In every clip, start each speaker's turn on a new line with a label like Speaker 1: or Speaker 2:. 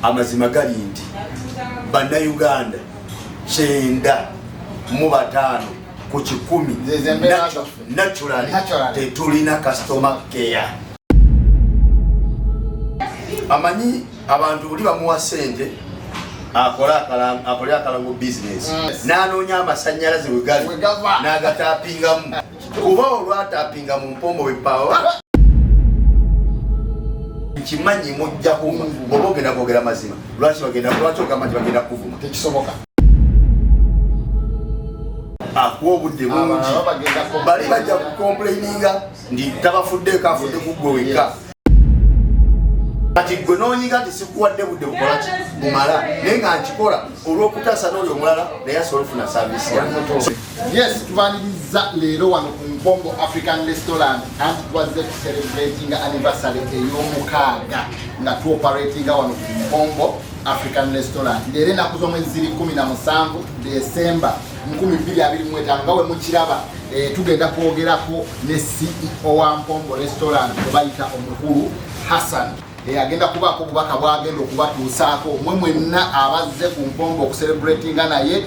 Speaker 1: Amazima gali nti Bannayuganda 95%,
Speaker 2: Ze embeera zaffe.
Speaker 1: naturally
Speaker 2: Naturally.
Speaker 1: tetulina customer care. Amanyi abantu buli bamuwa sente akole akalango business, n'anoonya amasanyalaze we gali,
Speaker 2: We gava.
Speaker 1: n'agatapingamu, kuba olwatapinga mu mpombo wepawa nkimanyi mujja kuma. Bwoba ogenda kwogera mazima, lwaki bagenda, lwaki ogamba nti bagenda kuvuma?
Speaker 2: Tekisoboka.
Speaker 1: Akuwa obudde bungi.
Speaker 2: Abalala bagenda
Speaker 1: Bali bajja kucomplaininga nti tabafuddeeko, afudde ku ggwe wekka. Kati gwe noonyiga nti sikuwadde budde bukolaki bumala, naye nga nkikola olw'okutaasa n'oli omulala naye asobola okufuna service yange.
Speaker 2: Yes, tubaniriza leero wano ku Mpombo African Restaurant, anti twazze kucelebratinga anniversary ey'omukaaga nga tuoperatinga wano ku Mpombo African Restaurant. Leero ennaku z'omwezi ziri 17 Desemba 2025. Nga we mukiraba, tugenda kwogerako ne CEO wa Mpombo Restaurant gwe bayita omukulu Hassan. Agenda kubaako obubaka bwagenda okubatuusaako mwe mwenna abazze ku Mpombo okucelebratinga naye,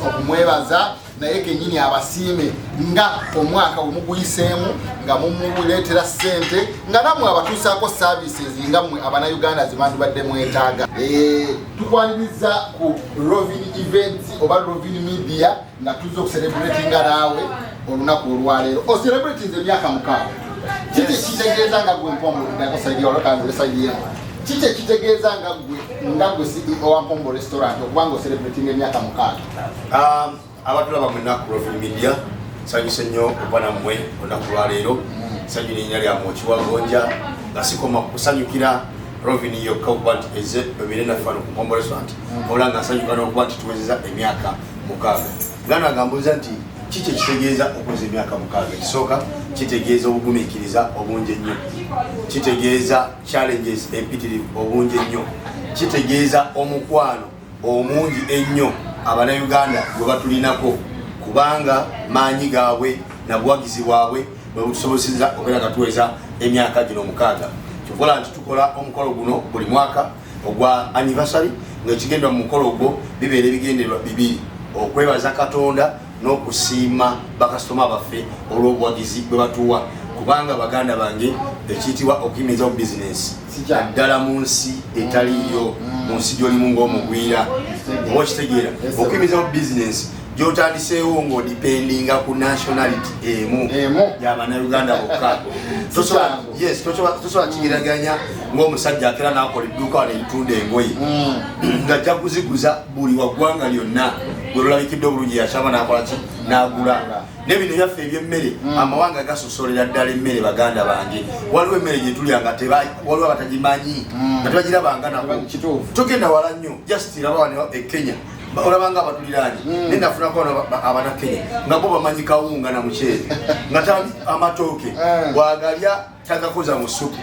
Speaker 2: okumwebaza naye kenyini abasiime nga omwaka wemuguyiseemu nga mumuleetera ssente, nga nammwe abatuusaako services nga mmwe Abanauganda zebandibadde mwetaaga. Tukwaniriza ku Rovin Events oba Rovin Media nga tuzze okucelebratinga naawe olunaku olwaleero. Ocelebratinze emyaka 6. Kiki ekitegeeza nga gwe Mpombo ddako? Kiki ekitegeeza nga gwe CEO wa Mpombo Restaurant okuba nga ocelebratinga emyaka 6?
Speaker 1: Abatulaba mwenna ku Rovin Media, nsanyuse nnyo okuba nammwe olunaku lwaleero. Sanyu linnya lya Mwokiwagonja, nga sikoma kusanyukira Rovin yokka okuba nti eze ebire naffe wano ku Mpombo Restaurant, wabula nga nsanyuka n'okuba nti tuwezeza emyaka 6. Gano agambuuza nti kiki ekitegeeza okuweza emyaka 6? Ekisooka, kitegeeza obugumiikiriza obungi ennyo, kitegeeza challenges empitirivu obungi ennyo, kitegeeza omukwano omungi ennyo Abannayuganda gwe batulinako, kubanga maanyi gaabwe na buwagizi bwabwe bwe butusoboseza okubeera nga tuweza emyaka gino 6. Kyokola nti tukola omukolo guno buli mwaka ogwa anniversary, ngaekigendwa mu mukolo ogwo bibeera ebigendererwa bibiri: okwebaza Katonda n'okusiima bakasitoma baffe olw'obuwagizi bwe batuwa, kubanga baganda bange, ekiyitibwa okuyimirizawo bizinesi, ddala mu nsi etaliiyo, mu nsi gy'olimu ng'omugwira, oba okitegeera, okuyimirizawo bizinesi gy'otandiseewo ng'odependinga ku nationality emu
Speaker 2: Emu.
Speaker 1: y'Abannayuganda bokka. Yes, tosobola kigeraganya ng'omusajja akera n'akola edduuka wano eritunda engoye ng'ajja kuziguza buli wa ggwanga lyonna gwe lulabikidde obulungi, yakyama n'akola ki, n'agula. Ne bino byaffe ebyemmere, amawanga gasosolera ddala emmere. Baganda bange, waliwo emmere gye tulya nga waliwo abatagimanyi, nga tebagirabanga nako. Togenda wala nnyo, just laba wano e Kenya, olabanga abatuliraanye. Naye nafunako wano Abanakenya nga bo bamanyi kawunga na muceere, nga amatooke bwagalya tagakoza mu supu.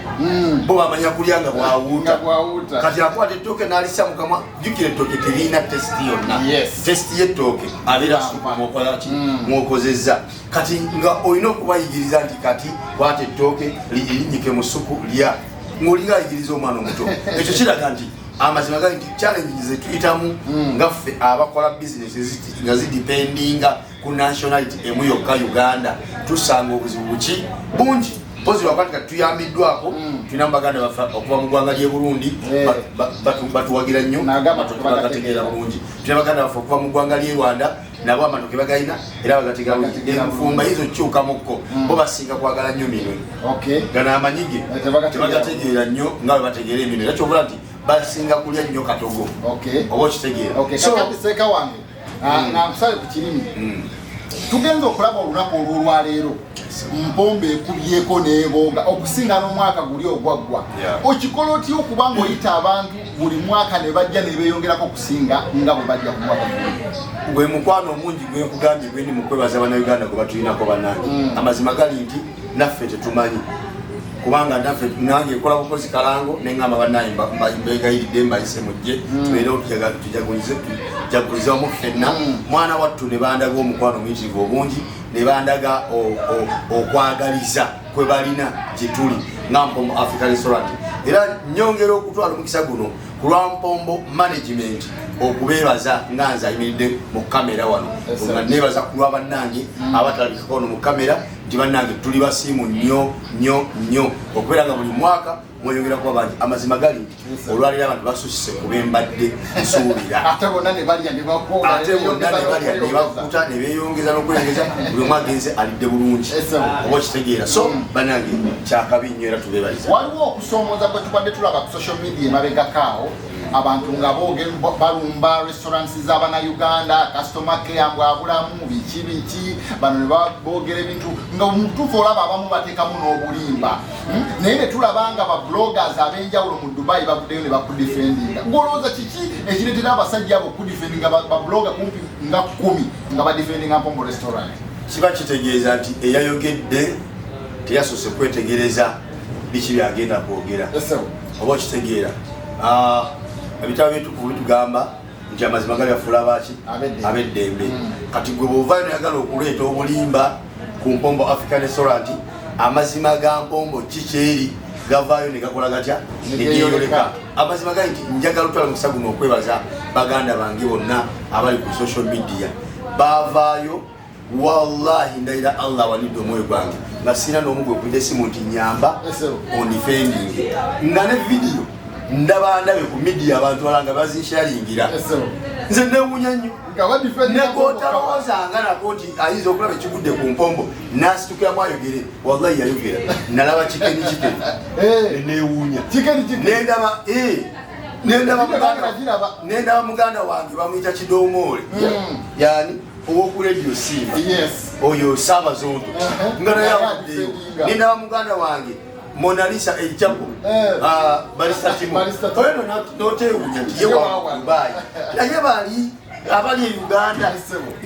Speaker 1: Bo bamanya kulya nga bwawuuta.
Speaker 2: Nga bwawuuta.
Speaker 1: Kati akwata ettooke n'alisa mukamwa. Jjukira, ettooke terina taste yonna. Taste y'ettooke abeera supu mwokolaki, mwokozezza. Kati nga olina okubayigiriza nti kati kwata ettooke linyike mu supu lya, ng'olinga ayigiriza omwana omuto. Ekyo kiraga nti amazima gali nti challenge zetuyitamu nga ffe abakola bizinesi nga zidependinga ku nationality emu yokka, Uganda, tusanga obuzibu buki bungi. Mpozi lwakuba kati tuyambiddwako, tulina mu baganda baffe okuva mu ggwanga ly'e Burundi, batuwagira nnyo,
Speaker 2: Nago amatoke
Speaker 1: bagategeera bulungi. Tulina baganda baffe okuva mu ggwanga ly'e Rwanda, nabo amatoke bagayina era bagategeera bulungi.
Speaker 2: Bagategeera.
Speaker 1: Enfumba yinza okukyukamukko, bo basinga kwagala nnyo minwe. Gano amanyige
Speaker 2: Tebagategeera.
Speaker 1: Tebagategeera nnyo nga bwe bategeera eminwe, era kyobula nti basinga kulya nnyo katogo, oba okitegeera.
Speaker 2: Kakati seeka wange, nga nkusale ku kirimi, tugenza okulaba olunaku olwolwaleero Mpombe ekubyeko n'ebooga okusinga n'omwaka guli ogwaggwa. Okikola otya okuba ng'oyita abantu buli mwaka ne bajja ne beeyongerako okusinga nga bwe bajja ku mwaka guli?
Speaker 1: Gwe mukwano omungi gwenkugambye gwendi mu kwebaza Bannayuganda gwe batulinako. Bannange, amazima gali nti naffe tetumanyi, kubanga naffe nange nkola bukozi kalango neŋŋamba bannange mbegayiridde mbayise mujje tubeerewo tujagulize wamu ffenna. Mwana wattu ne bandaga omukwano omuyitirivu obungi, ne bandaga okwagaliza kwe balina gye tuli nga Mpombo Africa Restaurant. Era nyongera okutwala omukisa guno Ku lwa Mpombo management okubeebaza nga nze ayimiridde mu kamera wano, nga neebaza ku lwa bannange abatalabikako wano mu kamera nti bannange tuli basiimu nnyo nnyo nnyo okubeera nga buli mwaka mweyongera kuba bangi. Amazima gali nti olwaleero abantu basusise ku bembadde nsuubira.
Speaker 2: Ate bonna ne balya ne bakuuta.
Speaker 1: Ate bonna ne balya ne bakuta ne beeyongeza n'okweyongeza, buli omu agenze alidde bulungi, oba okitegeera. So bannange, kyakabi nnyo era tubeebaliza.
Speaker 2: Waliwo okusoomooza kwe tubadde tulaba ku social media emabegakaawo, abantu nga balumba restaurants z'abannayuganda, customer care mbwabulamu, biki biki. Bano ne boogera ebintu nga mutuufu olaba abamu bateekamu n'obulimba. Naye ne tulaba nga ba bloggers ab'enjawulo mu Dubai bavuddeyo ne bakudefendinga. Ng'olowooza kiki ekireetera abasajja abo okudefendinga, ba blogger kumpi nga 10 nga badefendinga Mpombo Restaurant?
Speaker 1: Kiba kitegeeza nti eyayogedde teyasoose kwetegereza biki byagenda kwogera, oba okitegeera. Ebitabo byetukuvu bitugamba nti amazima galyafuula baki? Ab'eddembe. Kati gwe bw'ovaayo noyagala okuleeta obulimba ku Mpombo African Restaurant, amazima ga Mpombo kikyeri gavaayo ne gakola gatya? Negeyoleka. Amazima gali nti njagala otwala mukisa guno okwebaza baganda bange bonna abali ku social media bavaayo. Wallahi, ndayira Allah walidde omwoyo gwange nga sirina n'omu gwe nkubidde esimu nti nyamba ondefending, nga ne vidiyo ndaba ndabe ku media abantu balala nga bazinsharingira. Nze newunya nnyo negotalowoozanga nako nti ayinza okulaba ekigudde ku Mpombo nasitukiramu ayogere. Wallahi yayogera, nalaba chicken chicken newuunya, nendaba nendaba muganda wange bamuyita Kidomoole, yani owoku Radio Simba, oyo Saabazonto, nga naye avuddeyo. Nendaba muganda wange Monalisa Ejapo, Barista Timo, oyo notewunya nti ye wa Dubai, naye bali abali e Uganda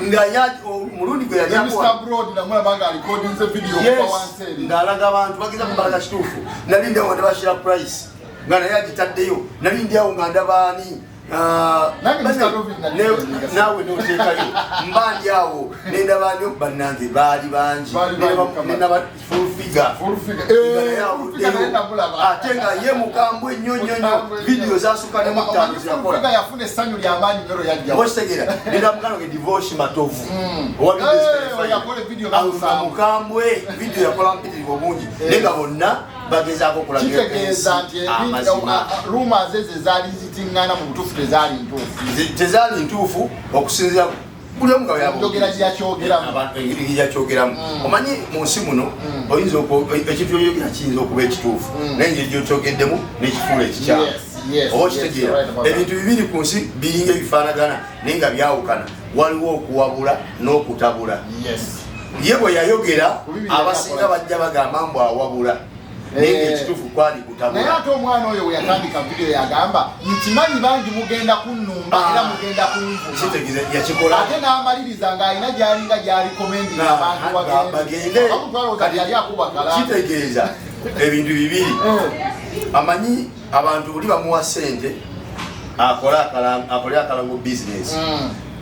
Speaker 1: nga omulundi gwe yaling'alaga abantu bageza kubalaga kituufu. Nali ndawo ndaba Price nga naye agitaddeyo. Nali ndi awo nga ndabaani naawe noteekayo, mba ndi awo nendaba nyo bannange baali bangi, nendaba Full Figure ate nga ye mukambwe nnyo nnyo nnyo, vidiyo zasuka ne mutaano
Speaker 2: ziyakola. Yafuna essanyu lyamaanyi nnyo yajja.
Speaker 1: Okitegera, nenda muganda ge Divoshi Matovu owa mukambwe, vidiyo yakola mpitirivu obungi, naye nga bonna bagezaako okulaga
Speaker 2: Kitegeeza nti
Speaker 1: amazima.
Speaker 2: Rumors ezo ezaali zitiŋŋana mu butuufu tezaali ntuufu.
Speaker 1: Tezaali ntuufu okusinziira buli omu nga
Speaker 2: Njogera gyeyakyogeramu.
Speaker 1: Engeri gyakyogeramu. Omanyi mu nsi muno oyinza ekintu kyoyogera kiyinza okuba ekituufu, naye engeri gyokyogeddemu nekifuula ekikyamu, oba okitegeera. Ebintu bibiri ku nsi biringa ebifaanagana naye nga byawukana. Waliwo okuwabula n'okutabula. Ye bwe yayogera, abasinga bajja bagamba mbu awabula, naye nga ekituufu kwali
Speaker 2: Naye
Speaker 1: kutabula.
Speaker 2: Ate omwana oyo we yatandika vidiyo yagamba, "Nkimanyi bangi mugenda kunnumba era mugenda kunvuma."
Speaker 1: Kitegeeza yakikola.
Speaker 2: Ate n'amaliriza ng'alina gy'alinga gy'arecommendinga abantu
Speaker 1: bagende.
Speaker 2: Bagende. Yali akuba kala.
Speaker 1: Kitegeeza ebintu bibiri. Amanyi abantu buli bamuwa sente akole akole akalango bizinesi,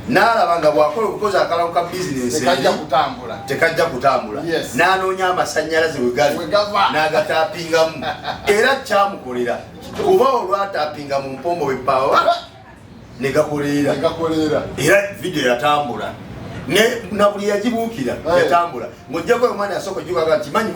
Speaker 1: n'alaba nga bw'akola obukozi akalango ka bizinesi
Speaker 2: Tekajja
Speaker 1: eri,
Speaker 2: kutambula.
Speaker 1: Tekajja kutambula. N'anoonya amasanyalaze we gali
Speaker 2: We gava.
Speaker 1: n'agatapingamu, era kyamukolera kuba olwatapinga mu Mpombo wepawa ne gakoleera.
Speaker 2: Negakoleera.
Speaker 1: Era vidiyo yatambula ne na buli yagibuukira yatambula ng'ojjako omwana yasooka ojukaga nkimanyi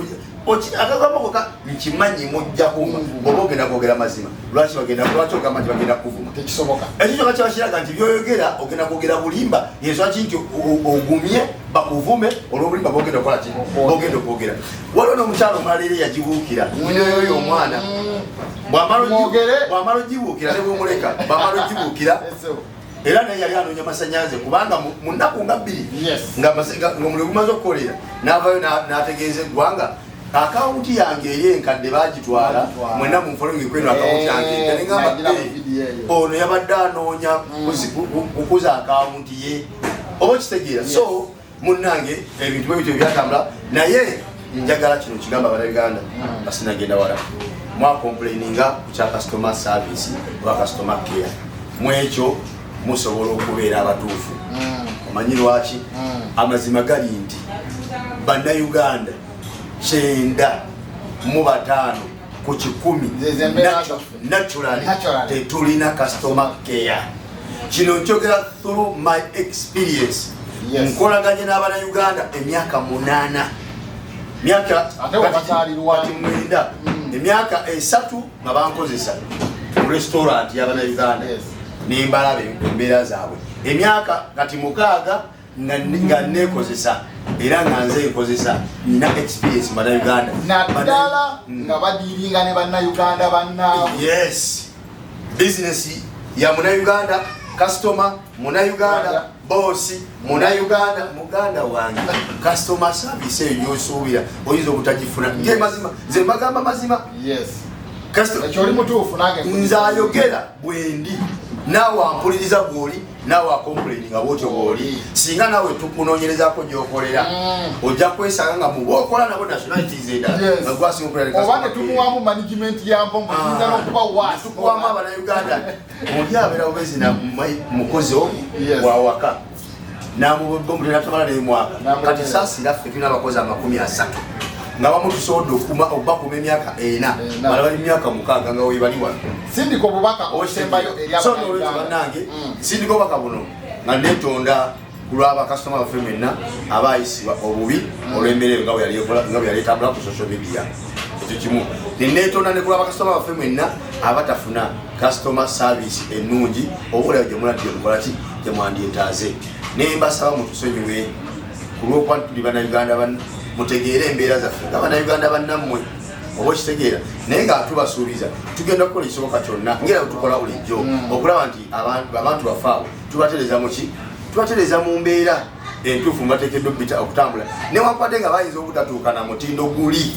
Speaker 1: akagambo koka nkimanyi mujja kuma. Bw'oba ogenda kwogera mazima, lwaki bagenda, lwaki ogamba nti bagenda kuvuma?
Speaker 2: Tekisoboka.
Speaker 1: Ekyo kyokka kiba kiraga nti byoyogera ogenda kwogera bulimba. Yensonga ki nti ogumye bakuvume olw'obulimba bwogenda okukola ki, bwogenda okwogera. Waliwo n'omukyalo omulala era yagibuukira vidiyo yoyo omwana
Speaker 2: Mwogere.
Speaker 1: bw'amala ogibuukira ne bwomuleka, bw'amala ogibuukira, era naye yali anoonya masanyalaze kubanga mu nnaku nga 2 nga omuliro gumaze okukolera, n'avayo n'ategeeza eggwanga, akawunti yange eri enkadde bagitwala.
Speaker 2: Bagitwala.
Speaker 1: Mwenna munfollowing kweno akawunti yange enkadde. Ngamba,
Speaker 2: Nagira mu video eyo.
Speaker 1: Ono yabadde anoonya kukuza akawunti ye, oba okitegeera. So munnange, ebintu bwe bityo byatambula, naye njagala kino kigamba abannayuganda basinagenda wala. Mwacomplaininga ku kya customer service oba customer care, mwekyo musobola okubeera abatuufu. Omanyi lwaki? Amazima gali nti bannayuganda 95 ku 100
Speaker 2: Ze embeera zaffe.
Speaker 1: Naturally
Speaker 2: Naturally.
Speaker 1: tetulina customer care. Kino nkyogera through my experience. Nkolaganye n'abannayuganda emyaka 8, myaka
Speaker 2: Ate wabazaalirwa.
Speaker 1: kati 9, emyaka 3 nga bankozesa mu restaurant y'abannayuganda, nembalaba embeera zaabwe. Emyaka kati 6 nga nekozesa era nga nze nkozesa, nina experience mu bannayuganda.
Speaker 2: Naddala nga badealinga ne bannayuganda bannaabwe.
Speaker 1: Yes, business ya munauganda, customer munauganda, boss munauganda, muganda wange, customer service eyo gyosuubira oyinza obutagifuna. Ge mazima, nze mbagamba mazima.
Speaker 2: Ekyo oli mutuufu, nange
Speaker 1: Nze ayogera bwendi, naawe ampuliriza bwoli, naawe acomplaininga bwotyo bwoli. Singa naawe tukunoonyerezako gyokolera, ojja kwesanga nga mubokola nabo nationalities endala nga gwasinga okukolera ne
Speaker 2: Oba
Speaker 1: customer care.
Speaker 2: Netumuwamu management ya Mpombo, kiyinza n'okuba worse.
Speaker 1: Tukuwamu abanauganda, oli abeera bubezi na mukozi omu wawaka namubomuteratamala nemwaka.
Speaker 2: N'amulemerera.
Speaker 1: Kati saasira ffe tulina abakozi 30 nga bamu tusobodde okubakuma emyaka 4,
Speaker 2: Ena.
Speaker 1: bala bali myaka 6 nga webali wano.
Speaker 2: Sindika obubaka obusembayo eri
Speaker 1: So nolwekyo
Speaker 2: Abannayuganda.
Speaker 1: bannange, sindika obubaka buno nga netonda ku lw'abakasitoma baffe mwenna abayisibwa obubi olw'embeera eyo nga bwe yali etambula ku social media. Ekyo kimu. Nenetonda ne ku lw'abakasitoma baffe mwenna abatafuna customer service ennungi oba olaba gye muladde mukolaki gyemwandyetaaze, nembasaba mutusonyiwe ku lw'okuba nti tuli bannayuganda, mutegeere embeera zaffe nga bannayuganda bannammwe, oba okitegeera. Naye nga tubasuubiza tugenda kukola ekisoboka kyonna ngaera bwe tukola bulijjo okulaba nti abantu baffe abo tubatereza muki, tubatereza mu mbeera entuufu mubateekeddwa okubita okutambula, newankubadde nga bayinza obutatuuka na mutindo guli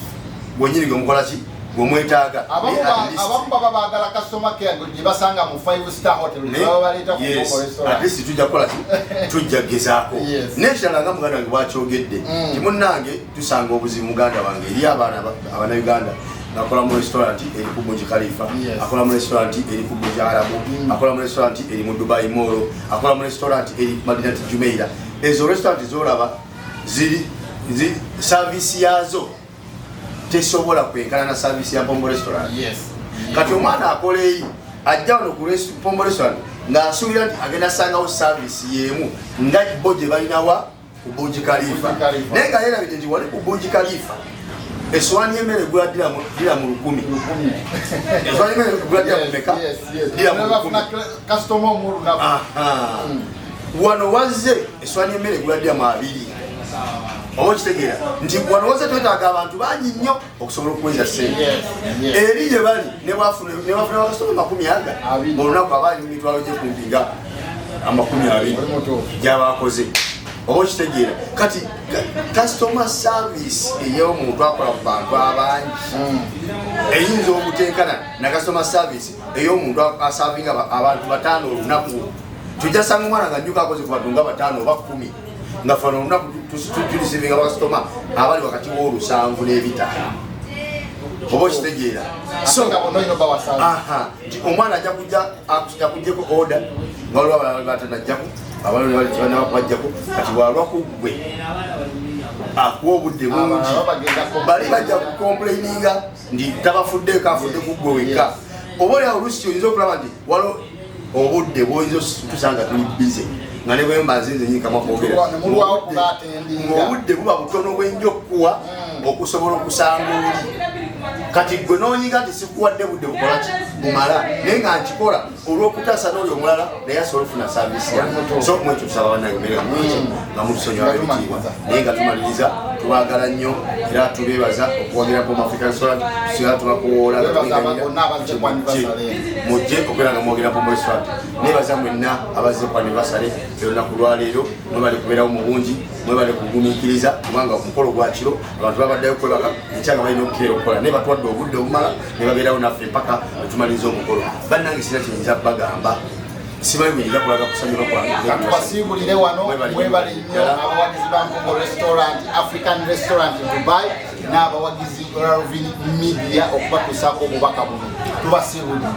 Speaker 1: gwenyini gwe mukola ki gwe mwetaaga.
Speaker 2: Abamu
Speaker 1: Naye at least-
Speaker 2: abamu baba baagala customer care gye basanga mu five star hotel, baba baleeta ku
Speaker 1: Yes,
Speaker 2: Mpombo
Speaker 1: at
Speaker 2: restaurant.
Speaker 1: least tujja kukola ki, tujja kugezaako. N'ekirala nga muganda wange bwakyogedde, ti munnange tusanga obuzibu, muganda wange, eri abaana abannayuganda akola mu restaurant eri ku Burj Khalifa, akola mu restaurant eri ku Burj Arabu, akola mu restaurant eri mu Dubai Mall, akola mu restaurant eri ku Madinat Jumeirah. Ezo restaurant zolaba ziri service yazo tesobola kwenkana na service ya Mpombo restaurant. Kati omwana akola eyi ajja wano ku Mpombo restaurant ng'asuubira nti agenda sangawo service y'emu nga bo gye balinawa ku Burj Khalifa.
Speaker 2: Burj Khalifa.
Speaker 1: Naye nga yeerabidde nti wali ku Burj Khalifa esowani y'emmere egula diramu 1000.
Speaker 2: 1000.
Speaker 1: Esowani y'emmere egula diramu meka? Diramu 1000.
Speaker 2: Bafuna customer omu olunaku.
Speaker 1: Aha. Wano wazze esowani y'emmere egula diramu 20, oba okitegeera nti wano wazze twetaaga abantu bangi nnyo okusobola okuweza ssente. Eri gye bali ne bafuna bakasitoma makumi aga
Speaker 2: 20.
Speaker 1: olunaku, aba ali mu mitwalo gye kumpi nga 20
Speaker 2: Oli mutuufu.
Speaker 1: gyabakoze, oba okitegeera. Kati customer service ey'omuntu akola ku bantu abangi eyinza obutenkana na customer service ey'omuntu aservinga abantu 5 olunaku. Tujja sanga omwana nga nnyuka akoze ku bantu nga 5 oba 10, nga fano olunaku tureceivinga bakasitoma abali wakati w'7 n'5, oba okitegeera.
Speaker 2: So nga bonna olina obawa service.
Speaker 1: Aha, nti omwana ajja kujja akugyeko order nga waliwo abalala batanajjako, abalala tebanabakubajjako. Kati bwalwa ku ggwe akuwa obudde bungi,
Speaker 2: Abalala bagenda
Speaker 1: bali bajja kucomplaininga nti tabafuddeeko, afudde ku ggwe wekka. Oba oli awo oluusi oyinza okulaba nti waliwo obudde bwoyinza tusanga tuli busy nga ne bwemba nze nze nyinkamu kwogera,
Speaker 2: Ne mulwawo kubattendinga.
Speaker 1: Ng'obudde buba butono bwenja okukuwa okusobola okusanga oli. Kati gwe noonyiga nti sikuwadde budde bukolaki bumala, naye nga nkikola olw'okutaasa n'oli omulala naye asobola okufuna service yange. So mwekyo tusaba bannange mbeera mulungi nga mutusonyiwa ebitiibwa, naye nga tumaliriza, tubaagala nnyo era tubeebaza okuwagira Mpombo African Restaurant. Tusigala tubakuwoola.
Speaker 2: Twebaza bonna abazze ku anniversary.
Speaker 1: Mujje okubeera nga mwogera Mpombo Restaurant. Nebaza mwenna abazze ku anniversary olunaku lwaleero. Mwebale kubeerawo mu bungi, mwebale kugumiikiriza, kubanga omukolo gwa kiro, abantu babaddeyo kwebaka, enkya nga balina okukeera okukola, naye batwadde obudde obumala ne babeerawo naffe mpaka wetumaliriza omukolo. Bannange, sina kiyinza bagamba, simanyi bwenyinza kulaga kusanyuka kwange.
Speaker 2: Katubasiibulire wano.
Speaker 1: Mwebale nnyo.
Speaker 2: Mwebale nnyo abawagizi ba Mpombo Restaurant, African Restaurant Dubai, n'abawagizi Ravin Media okubatuusaako obubaka buno. Tubasiibulire.